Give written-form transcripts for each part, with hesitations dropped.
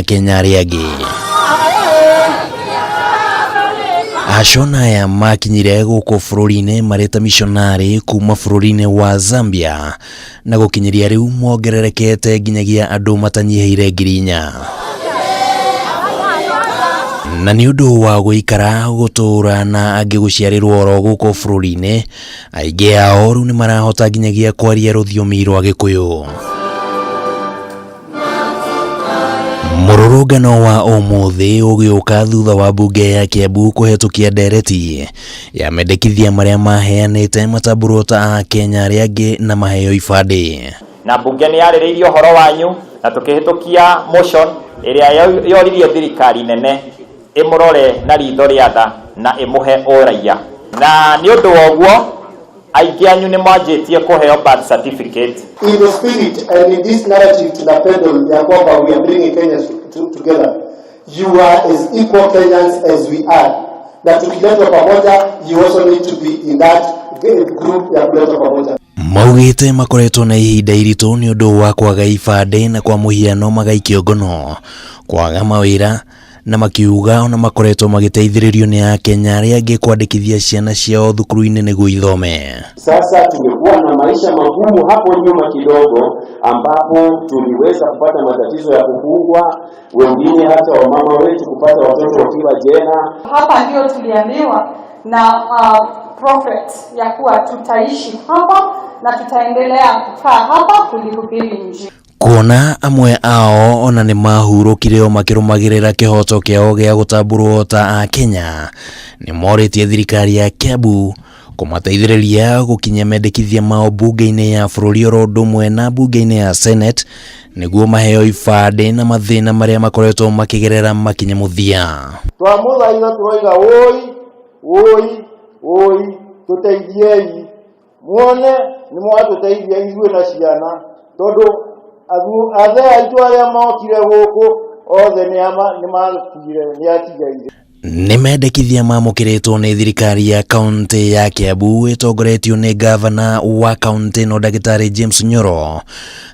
Akenya arĩa angĩ. Ashona aya makinyire gũkũ bũrũri-inĩ marĩ ta mishonarĩ kuma bũrũri-inĩ wa Zambia na gũkinyĩria rĩu mongererekete nginyagia andũ matanyihĩire 4,000. Na nĩ ũndũ wa gũikara gũtũũra na angĩ gũciarĩrwo oro gũkũ bũrũri-inĩ, aingĩ ao rĩu nĩ marahota nginyagia kwaria rũthiomi rwa Gĩkũyũ. Mũrũrũngano wa ũmũthĩ ũgĩũka thutha wa mbunge ya Kiambu kũhetũkia ndereti ya mendekithia marĩa maheanĩte matambũrwo ta Akenya arĩa angĩ na maheo ibandĩ. Na mbunge nĩ yarĩrĩirie ũhoro wanyu na tũkĩhĩtũkia motion ĩrĩa yoririe thirikari nene ĩmũrore na ritho rĩa tha na ĩmũhe ũraiya. Na nĩ ũndũ wa ũguo aingĩ anyu nĩ mwanjĩtie kũheo birth certificate. In the spirit and in this narrative tuna peddle ya kwamba we are bringing Kenyans together, you are as equal Kenyans as we are. Na tukiletwa pamoja, you also need to be in that group ya kuletwa pamoja. Maugĩte makoretwo na ihinda iritũ nĩ ũndũ wa kwaga ibandĩ na kwa mũhiano magaikio ngono, kwaga mawĩra na makiuga ona makoretwo magĩteithĩrĩrio nĩ Akenya arĩa angĩ kwandĩkithia ciana ciao thukuru-inĩ nĩguo ithome. Sasa tumekuwa na maisha magumu hapo nyuma kidogo, ambapo tuliweza kupata matatizo ya kufungwa, wengine hata wamama wetu kupata watoto wakiwa jela. Hapa ndio tuliambiwa na prophet ya kuwa tutaishi hapa na tutaendelea kukaa hapa kulihubiri Injili. Kuona amwe ao ona nĩ mahurũkire o makĩrũmagĩrĩra kĩhoto kĩao gĩa gũtambũrwo ta Akenya, nĩ morĩtie thirikari ya Kiambu kũmateithĩrĩria gũkinyia mendekithia mao mbunge-inĩ ya bũrũri oro ũndũ ũmwe na mbunge-inĩ ya Senate nĩguo maheo ibandĩ na mathĩna marĩa makoretwo makĩgerera makinye mũthia. Twamũthaitha tũroiga wũi wũi wũi, tũteithiei muone nĩ mwatũteithia ithuĩ na ciana, tondũ athe aitũ arĩa mokire gũkũ othe nĩ makuire, nĩ atigaire. Nĩ mendekithia mamũkĩrĩtwo nĩ thirikari ya kaunti ya Kiambu ĩtongoretio nĩ gavana wa kaunti ĩno ndagĩtarĩ James Nyoro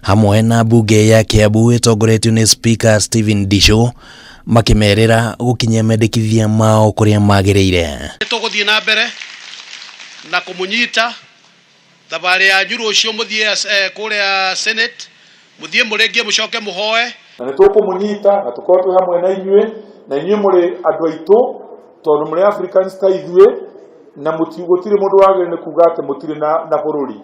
hamwe na mbunge ya Kiambu ĩtongoretio nĩ Speaker Stephen Ndichu makĩmerĩra gũkinyia mendekithia mao kũrĩa magĩrĩire. Tũgũthiĩ na mbere na kũmũnyita thabarĩ yanyu rũciũ mũthiĩ kũrĩa Senate, mũthiĩ mũrĩngie mũcoke mũhoe. Na nĩ tũkũmũnyita na tũkorwo twĩ hamwe na inyuĩ, na inyuĩ mũrĩ andũ aitũ tondũ mũrĩ Africans ta ithuĩ, na gũtirĩ mũndũ wagĩrĩire nĩ kuga atĩ mũtirĩ na bũrũri.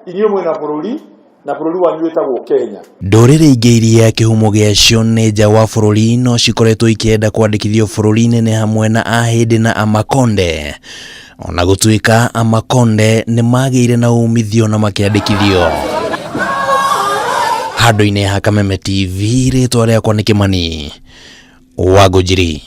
Inyuĩ mwĩna bũrũri na bũrũri wanyu wĩtagwo Kenya. Ndũrĩrĩ ingĩ iria kĩhumo gĩacio nĩ nja wa bũrũri no cikoretwo ikĩenda kwandĩkithio bũrũri-inĩ nĩ hamwe na Ahĩndĩ na Amakonde. Ona gũtuĩka Amakonde nĩ magĩire na umithio na makĩandĩkithio. Handũ-inĩ ha Kameme TV, rĩtwa rĩakwa nĩ Kĩmani wa Ngũnjiri.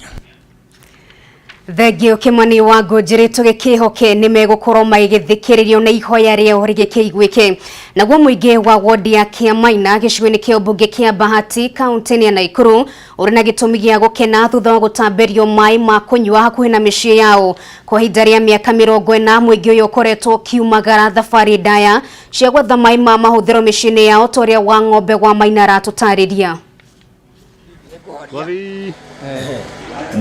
Thengio Kĩmani wa Ngũnjiri, tũgĩkĩhoke nĩ megũkorwo magĩthikĩrĩrio na ihoya rĩao rĩgĩkĩiguĩke. Naguo mũingĩ wa wodi ya Kĩamaina gĩcigo-inĩ kĩa ũmbunge kĩa Bahati kaunti-inĩ ya Naikuru ũrĩ na gĩtũmi gĩa gũkena thutha wa gũtambĩrio maĩ ma kũnyua hakuhĩ na mĩciĩ yao. Kwa ihinda rĩa mĩaka 40 mũingĩ ũyũ ũkoretwo ũkiumagara thabarĩ ndaya cia gwetha maĩ ma mahũthĩro mĩciĩ-inĩ yao ta ũrĩa wa ng'ombe wa Maina aratũtarĩria.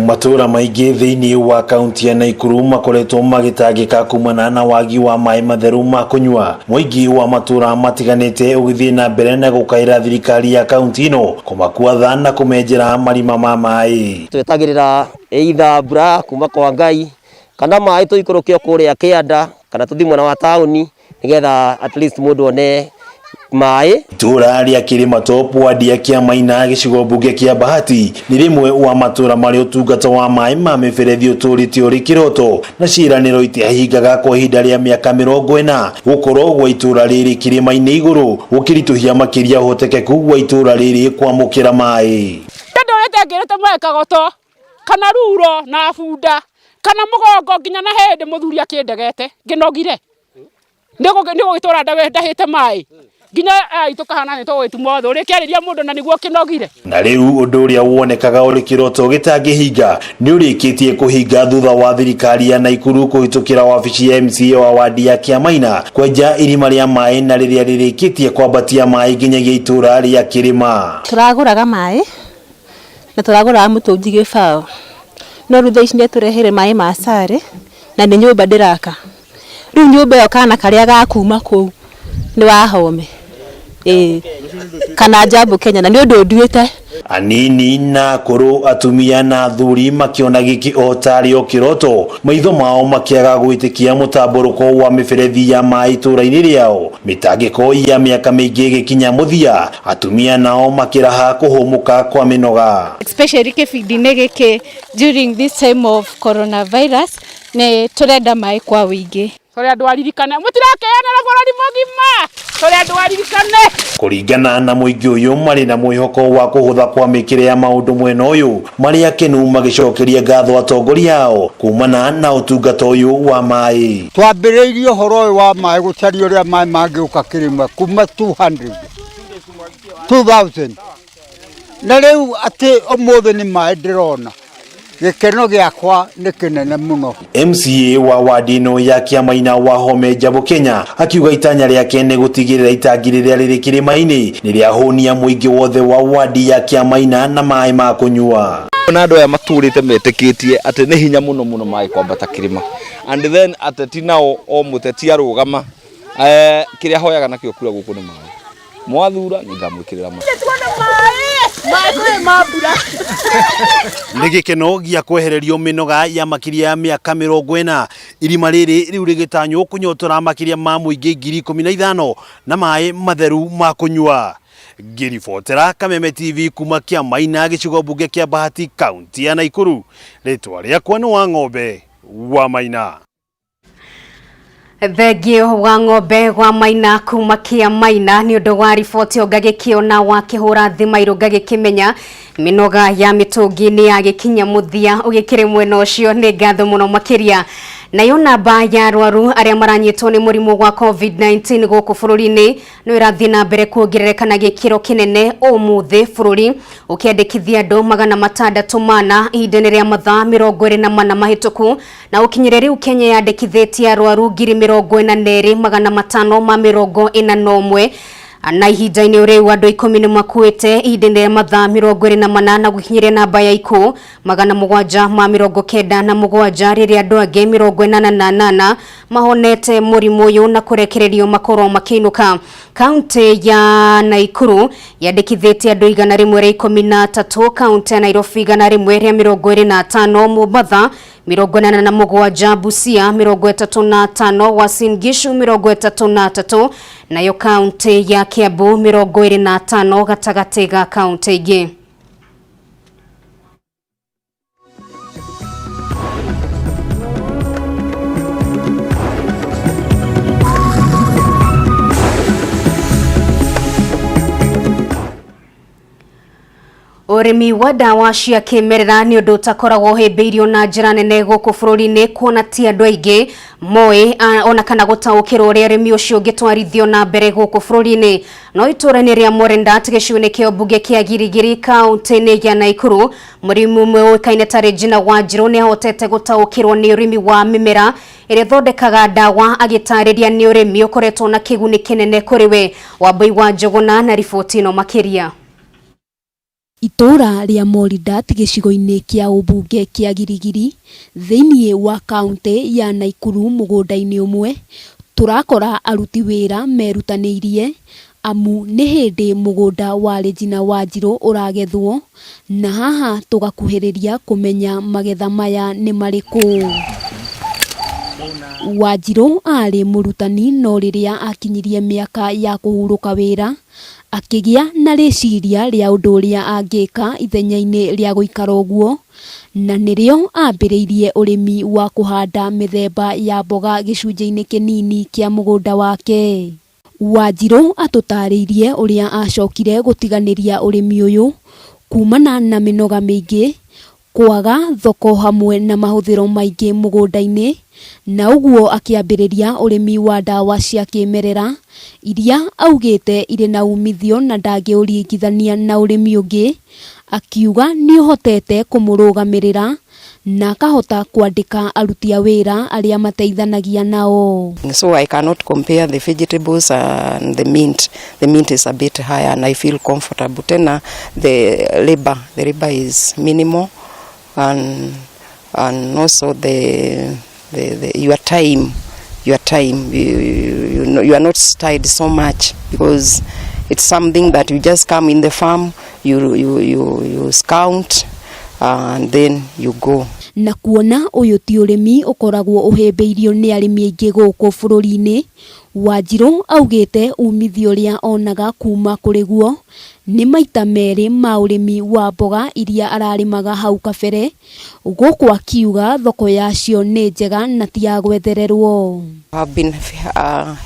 Matũra maingĩ thĩinĩ wa kaunti ya Naikuru makoretwo magĩtangĩka kumana na wagi wa maĩ matheru ma kũnyua. Mũingĩ wa matũra matiganĩte ũgĩthiĩ na mbere na gũkaĩra thirikari ya kaunti ĩno kũmakua tha na kũmenjera marima ma maĩ. Twetagĩrĩra either mbura kuma kwa Ngai kana maĩ tũikũrũke kũrĩa kĩanda kana tũthiĩ mwena wa taũni nĩgetha at least mũndũ one maĩ. Itũra rĩa Kĩrĩma Top wadi ya Kĩamaina gĩcigo mbunge kĩa Bahati nĩ rĩmwe wa matũra marĩa ũtungata wa maĩ ma mĩberethi ũtũrĩte ũrĩ kĩroto na ciĩranĩro itiahingaga kwa ihinda rĩa mĩaka 40. Gũkorwo gwa itũra rĩrĩ kĩrĩma-inĩ igũrũ gũkĩritũhia makĩria ũhotekeku wa itũra rĩrĩ kwamũkĩra maĩ. Ndũrĩte ngĩrĩte maĩ kagoto kana ruro na bunda kana mũgongo nginya na hĩndĩ mũthuri akĩndegete ngĩnogire nĩgũgĩtũra ndahĩte maĩ nginya aitũ kahana nĩ tũgũgĩtuma thũ ũrĩkĩarĩria mũndũ na nĩguo kĩnogire. Na rĩu ũndũ ũrĩa wonekaga ũrĩ kĩroto gĩtangĩhinga nĩ ũrĩkĩtie kũhinga thutha wa thirikari ya Naikuru kũhĩtũkĩra wabici ya MCA wa wadi ya Kĩamaina kwenja irima rĩa maĩ na rĩrĩa rĩrĩkĩtie kwambatia maĩ nginyagia itũra rĩa Kĩrĩma. Tũragũraga maĩ Na tũragũraga mũtũngi gĩbaũ. No rĩu thaa ici nĩatũreheire maĩ ma Sare na nĩ nyũmba ndĩraka. Rĩu nyũmba ĩyo kana karĩa gakuma kũu nĩ Wahome ĩĩ kana Jambo Kenya na nĩ ũndũ nduĩte. Anini na akũrũ, atumia na athuri makĩona gĩkĩ o tarĩ o kĩroto, maitho mao makĩaga gwĩtĩkia mũtambũrũko wa mĩberethi ya maĩ itũũra-inĩ rĩao. Mĩtangĩko ya mĩaka mĩingĩ ĩgĩkinya mũthia, atumia nao makĩraha kũhũmũka kwa mĩnoga. Especially kĩbindi-inĩ gĩkĩ during this time of coronavirus nĩ tũrenda maĩ kwa ũingĩ. Tũrĩ andũ aririkane, mũtirakeanĩra bũrũri mũgima, tũrĩ andũ aririkane. Kũringana na mũingĩ ũyũ, marĩ na mwĩhoko wa kũhũtha kwa mĩkĩre ya maũndũ mwena ũyũ, marĩ akenu magĩcokeria ngatho atongoria ao kumana na ũtungata ũyũ wa maĩ. Twambĩrĩirie ũhoro ũyũ wa maĩ gũcaria ũrĩa maĩ mangĩũka kĩrĩma kuma 200 2000 na rĩu atĩ ũmũthĩ nĩ maĩ ndĩrona. Gĩkeno gĩakwa nĩ kĩnene mũno. MCA wa wadi ĩno ya Kĩamaina wa Home Njambo Kenya akiuga itanya rĩake nĩ gũtigĩrĩra itangi rĩrĩa rĩrĩ kĩrĩma-inĩ nĩ rĩahũnia mũingĩ wothe wa wadi ya Kĩamaina na maĩ ma kũnyua. Na andũ aya matũrĩte metĩkĩtie atĩ nĩ hinya mũno mũno maĩ kwambata kĩrĩma, and then ateti nao o mũteti arũgama kĩrĩa ahoyaga nakĩo kura gũkũ nĩ maĩ. Mwathura nĩ ngamwĩkĩrĩra maĩ. Nĩ gĩkeno gĩa kwehererio mĩnoga ya makĩria ya mĩaka 40. Irima rĩrĩ rĩu rĩgĩtanywo kũnyotora makĩria ma mũingĩ 15,000 na maĩ matheru ma kũnyua. Ngĩribotera Kameme TV kuma Kĩamaina gĩcigo mbunge kĩa Bahati kaunti ya Naikuru, rĩtwa rĩakwa nĩ Wang'ombe wa Maina. Thengio wa Ng'ombe wa Maina kuma Kĩamaina nĩ ũndũ wa riboti ĩyo ngagĩkĩona wakĩhũra thima ngagĩkĩmenya mĩnoga ya mĩtũngi nĩ yagĩkinya mũthia ũgĩkĩrĩ mwena ũcio nĩ ngatho mũno makĩria. Nayo namba ya arwaru arĩa maranyitwo nĩ mũrimũ wa COVID-19 gũkũ bũrũri-inĩ no ĩrathiĩ na mbere kuongerereka na gĩkĩro kĩnene ũmũthĩ bũrũri ũkĩandĩkithia andũ 604 ihinda-inĩ rĩa mathaa 24 mahĩtũku na ũkinyĩre rĩu Kenya yandĩkithĩtie arwaru 42,541 na ihinda-inĩ rĩu andũ 10 nĩ makuĩte ihinda-inĩ rĩa mathaa 24 na gũkinyĩria namba ya ikuũ 797 rĩrĩa andũ angĩ 88 mahonete mũrimũ ũyũ na kũrekererio makorwo makĩinũka. Kaunti ya Naikuru yandĩkithĩtie andũ 113, kaunti ya Nairobi 125, Mombatha 87, Busia 35, Uasin Gishu 33, nayo kaunti ya Kiambu 25 gatagatĩ ga kaunti ingĩ. Ũrĩmi wa ndawa cia kĩmerera nĩ ũndũ ũtakoragwo ũhĩmbĩirio na njĩra nene gũkũ bũrũri-inĩ kuona ti andũ aingĩ moĩ ona kana gũtaũkĩrwo ũrĩa ũrĩmi ũcio ũngĩtwarithio na mbere gũkũ bũrũri-inĩ. No itũũra-inĩ rĩa Morendat gĩcigo-inĩ kĩa ũmbunge kĩa Girigiri kaunti-inĩ ya Naikuru, mũrĩmi ũmwe ũĩkaine ta Regina Wanjirũ nĩ ahotete gũtaũkĩrwo nĩ ũrĩmi wa mĩmera ĩrĩa ĩthondekaga ndawa agĩtarĩria nĩ ũrĩmi ũkoretwo na kĩguni kĩnene kũrĩ we. Wambui wa Njũgũna na riboti ĩno makĩria. Itũũra rĩa Moridat gĩcigo-inĩ kĩa ũmbunge kĩa Girigiri thĩinĩ wa kaunti ya Naikuru mũgũnda-inĩ ũmwe tũrakora aruti wĩra merutanĩirie amu nĩ hĩndĩ mũgũnda wa Regina Wanjirũ ũragethwo na haha tũgakuhĩrĩria kũmenya magetha maya nĩ marĩkũ. Wanjirũ arĩ mũrutani no rĩrĩa akinyirie mĩaka ya kũhurũka wĩra akĩgĩa na rĩciria rĩa ũndũ ũrĩa angĩka ithenya-inĩ rĩa gũikara ũguo na nĩrĩo ambĩrĩirie ũrĩmi wa kũhanda mĩthemba ya mboga gĩcunjĩ-inĩ kĩnini kĩa mũgũnda wake. Wanjirũ atũtarĩirie ũrĩa acokire gũtiganĩria ũrĩmi ũyũ kumana na mĩnoga mĩingĩ, kwaga thoko hamwe na mahũthĩro maingĩ mũgũnda-inĩ, na ũguo akĩambĩrĩria ũrĩmi wa ndawa cia kĩmerera iria augĩte irĩ na umithio na ndangĩũringithania na ũrĩmi ũngĩ, Akiuga nĩ ũhotete kũmũrũgamĩrĩra na akahota kwandĩka aruti a wĩra arĩa mateithanagia nao. So I cannot compare the vegetables and the mint. The mint is a bit higher and I feel comfortable. Tena the labor is minimal and also the your time you are not tied so much because it's something that you just come in the farm, you scout and then you go. Na kuona ũyũ ti ũrĩmi ũkoragwo ũhĩmbĩirio nĩ arĩmi aingĩ gũkũ bũrũri-inĩ, Wanjirũ augĩte umithio ũrĩa onaga kuma kũrĩ guo nĩ maita merĩ ma ũrĩmi wa mboga iria ararĩmaga hau kabere, gũkũ akiuga thoko yacio nĩ njega na ti ya gwethererwo. I've been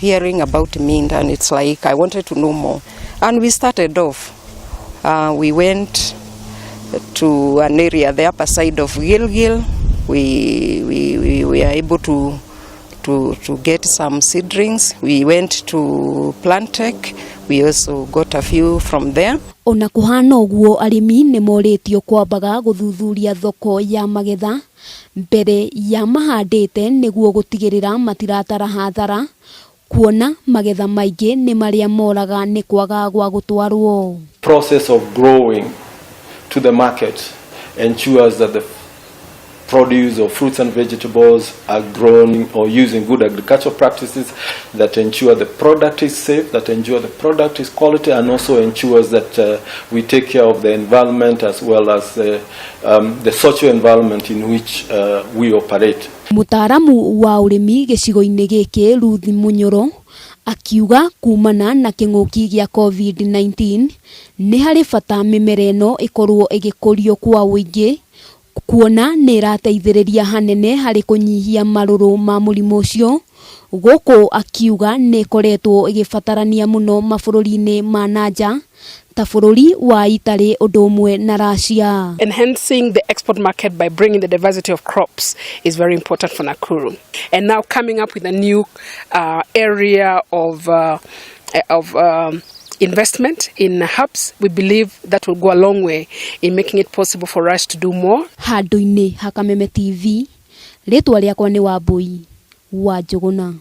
hearing about mint and it's like I wanted to know more. And we started off. We went to an area, the upper side of Gilgil. We were able to get some seedlings. We went to Plantec. We also got a few from there. Ona kũhana ũguo, arĩmi nĩ morĩtio kwambaga gũthuthuria thoko ya magetha mbere ya mahandĩte nĩguo gũtigĩrĩra matiratara hathara, kuona magetha maingĩ nĩ marĩa moraga nĩ kwaga gwa gũtwarwo. Process of growing to the market ensures that the produce of fruits and vegetables are grown or using good agricultural practices that ensure the product is safe, that ensure the product is quality, and also ensures that we take care of the environment as well as the social environment in which we operate. Mũtaaramu wa ũrĩmi gĩcigo-inĩ gĩkĩ, Ruth Munyoro, akiuga kumana na kĩng'ũki gĩa COVID-19 nĩ harĩ bata mĩmera ĩno ĩkorwo ĩgĩkũrio kwa ũingĩ, kuona nĩ ĩrateithĩrĩria hanene harĩ kũnyihia marũrũ ma mũrimũ ũcio, gũkũ akiuga nĩ ĩkoretwo ĩgĩbatarania mũno mabũrũri-inĩ ma na nja ta bũrũri wa Italy ũndũ ũmwe na Russia. Enhancing the export market by bringing the diversity of crops is very important for Nakuru. And now coming up with a new area of investment in hubs, we believe that will go a long way in making it possible for us to do more. Handũ-inĩ ha Kameme TV, rĩtwa rĩakwa nĩ Wambui wa Njũgũna.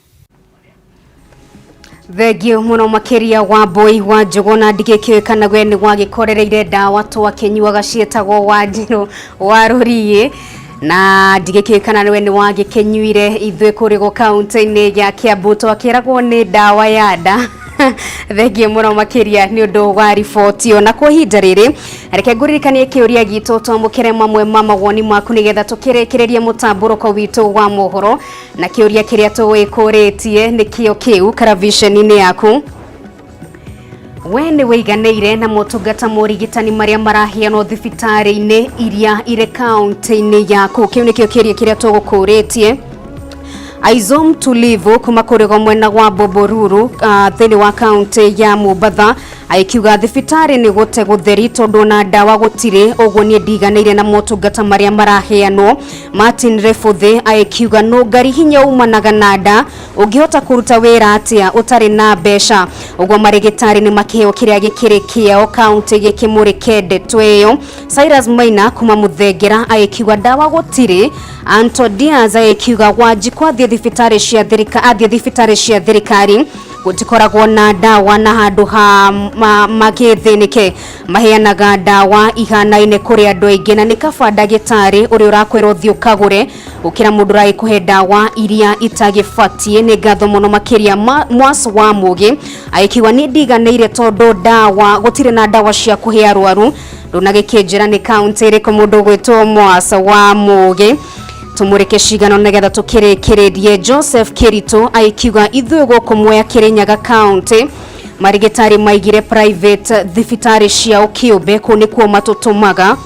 Thengio mũno makĩria, Wambui wa Njũgũna. Ndigĩkĩũĩ kana we nĩ wagĩkorereire ndawa twakĩnyuaga ciĩtagwo Wanjirũ wa rũriĩ, na ndigĩkĩũĩ kana we nĩ wagĩkĩnyuire. Ithuĩ kũrĩ kaunti-inĩ ya Kiambu twakĩragwo nĩ ndawa ya nda. Thengio mũno makĩria nĩ ũndũ wa riboti ĩyo. Na kwa ihinda rĩrĩ, reke ngũririkanie kĩũria gitũ, twamũkĩre mamwe ma mawoni maku nĩgetha tũkĩrĩkĩrĩrie mũtambũrũko witũ wa mohoro. Na kĩũria kĩrĩa tũgwĩkũrĩtie nĩkĩo kĩu karaviceni-inĩ yaku: we nĩ wĩiganĩire na motungata ma ũrigitani marĩa maraheanwo thibitarĩ-inĩ iria irĩ kaunti-inĩ yaku? Kĩu nĩkĩo kĩũria kĩrĩa tũgũkũrĩtie. Aizo Mtulivu kuma kũrĩgo mwena wa Boboruru thĩinĩ wa kaunti ya Mombatha aikiuga thibitarĩ nĩ gũte gũtheri tondũ ona ndawa gũtirĩ, ũguo niĩ ndiganĩire na motungata marĩa maraheanwo. Martin Refuthi aikiuga nũngari hinya umanaga na nda, ũngĩhota kũruta wĩra atĩa ũtarĩ na mbeca? Ũguo marĩgĩtarĩ nĩ makĩheo kĩrĩa gĩkĩrĩ kĩao kaunti gĩkĩmũrĩke ndeto ĩyo. Cyrus Maina kuma Mũthengera aikiuga ndawa gũtirĩ. Anto Diaz aikiuga Wanjikũ athiĩ thibitarĩ cia thirikari, athiĩ thibitarĩ cia thirikari gũtikoragwo na ndawa, na handũ ha magĩthĩnĩke maheanaga ndawa ihanaine kũrĩ andũ aingĩ, na nĩ kaba ndagĩtarĩ ũrĩa ũrakwĩra ũthiĩ ũkagũre gũkĩra mũndũ ũragĩkũhe ndawa iria itagĩbatiĩ. Nĩ ngatho mũno makĩria. Mwas wa Mũgĩ agĩkiuga nĩ ndiganĩire tondũ ndawa gũtirĩ na ndawa cia kũhe arwaru. Ndũnagĩkĩnjĩra nĩ kaunti ĩrĩkũ mũndũ ũgwĩtwo Mwas wa Mũgĩ. Tumurike cigano nigetha tukirikirie. Joseph Kirito aikiuga ithuĩ gũkũ Mwea, Kirinyaga County, marigitari maigire private thibitarĩ ciao kĩũmbe, kũu nĩkuo matũtũmaga.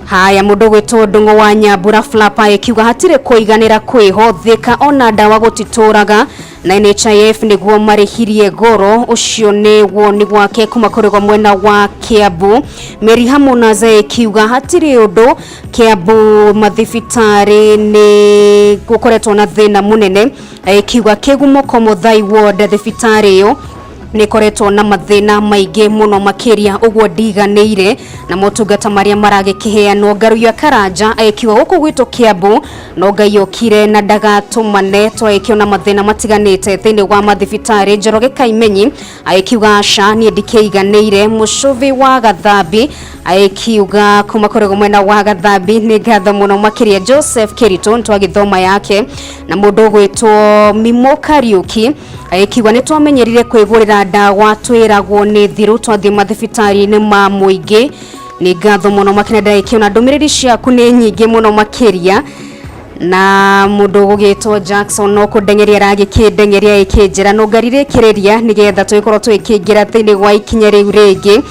Haya, mũndũ gwĩtwo Ndung'u wa Nyambura Flapa ikiuga hatirĩ kũiganĩra kwĩho Thika, ona ndawa gũtitũraga na NHIF nĩguo marĩhirie goro. Ũcio nĩ woni wake kuma kũrĩgo mwena wa Kiambu. Mary Hamunaza ikiuga hatirĩ ũndũ, Kiambu mathibitarĩ nĩ gũkoretwo na thĩna mũnene. Ikiuga Kĩgumo Komothai ward thibitarĩ ĩyo. Nĩ ĩkoretwo na mathĩna maingĩ mũno makĩria, ũguo ndiganĩire na motungata marĩa maragĩkĩheanwo. Ngaruiya Karanja agĩkiuga gũkũ gwitũ Kiambu no Ngai okire na ndagatũmane, twagĩkĩona mathĩna matiganĩte thĩinĩ wa mathibitarĩ. Njoroge Kaimenyi agĩkiuga aca, niĩ ndikĩiganĩire. Mũcũvi wa Gathambi agĩkiuga kuma kũrĩ mwena wa Gathambi, nĩ ngatho mũno makĩria. Joseph Kĩritũ nĩtwagĩthoma yake, na mũndũ ũgwĩtwo Mimo Kariũki agĩkiuga nĩ twamenyerire kwĩgũrĩra ndawa, twĩragwo nĩ thiru twathiĩ mathibitarĩ-inĩ ma mũingĩ. Nĩ ngatho mũno makĩria, ndagĩkĩona ndũmĩrĩri ciaku nĩ nyingĩ mũno makĩria. Na mũndũ ũgũgĩtwo Jackson no kũndengeria aragĩkĩndengeria ĩkĩnjĩra no ngarirĩkĩrĩria nĩgetha tũgĩkorwo tũgĩkĩingĩra thĩinĩ wa ikinya rĩu rĩngĩ.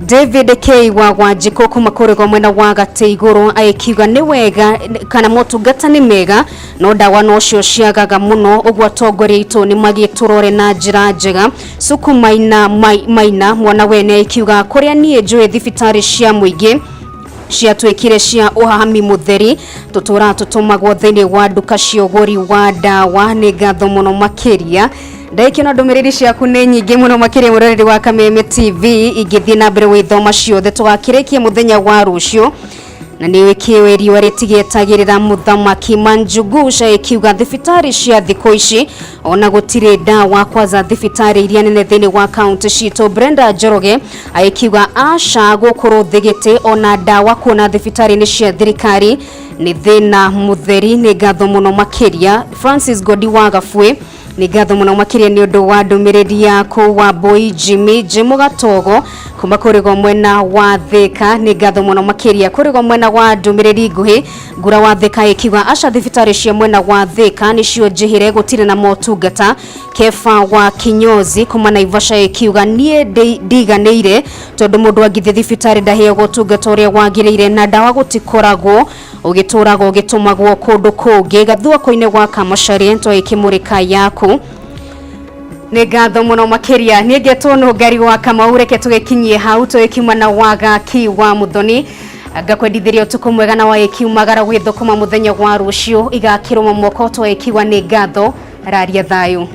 David K wa Wanjikũ kuma kũrĩgwo mwena wa gatĩ igũrũ agĩkiuga nĩ wega kana motungata nĩ mega, no ndawa nocio ciagaga mũno, ũguo atongoria aitũ nĩ magĩtũrore na njĩra njega. Suku Maina Maina mwana wene agĩkiuga kũrĩa niĩ njũĩ thibitarĩ cia mũingĩ ciatuĩkire cia ũhahami mũtheri, tũtũraga tũtũmagwo thĩinĩ wa nduka cia ũgũri wa ndawa. Nĩ ngatho mũno makĩria, ndagĩkĩona ndũmĩrĩri ciaku nĩ nyingĩ mũno makĩria. Mũroreri wa Kameme TV, ingĩthiĩ na mbere gwĩthoma ciothe tũgakĩrĩkia mũthenya wa rũciũ, na nĩ wĩkĩwe riũa rĩtigĩetagĩrĩra. Mũthamaki Manjugusha ĩkiuga thibitarĩ cia thikũ ici ona gũtirĩ ndawa, kwanza thibitarĩ iria nene thĩinĩ wa kaunti citũ. Brenda Njoroge agĩkiuga aca, gũkũrũ thĩgĩtĩ ona ndawa kuona thibitarĩ-inĩ cia thirikari nĩ thĩna mũtheri. Nĩ ngatho mũno makĩria. Francis Godi wa Gabue, nĩ ngatho mũno makĩria nĩ ũndũ wa ndũmĩrĩri yaku. Wa Mbui Jimmy Jimu Gatogo kuma kũrĩgwo mwena wa Thĩka, nĩ ngatho mũno makĩria. Kũrĩgwo mwena wa ndũmĩrĩri nguhĩ, Ngura wa Thĩka ĩkiuga aca, thibitarĩ cia mwena wa Thĩka nĩcio njĩhĩre, gũtirĩ na motungata. Kefa wa Kinyozi kuma Naivasha ĩkiuga niĩ ndiganĩire tondũ mũndũ angĩthiĩ thibitarĩ ndaheagwo ũtungata ũrĩa wagĩrĩire, na ndawa gũtikoragwo, ũgĩtũraga ũgĩtũmagwo kũndũ kũngĩ. Gathuako-inĩ gwa Kamacaria twagĩkĩmũrĩka yaku, nĩ ngatho mũno makĩria. Niĩ ngetwo Nũngari wa Kamau, reke tũgĩkinyie hau tũgĩkiuma na wagaki wa Mũthoni, ngakwendithĩria ũtukũ mwega na wagĩkiumagara gwĩthũkũma mũthenya wa rũciũ igakĩrũma moko twagĩkiuga nĩ ngatho, raria thayũ.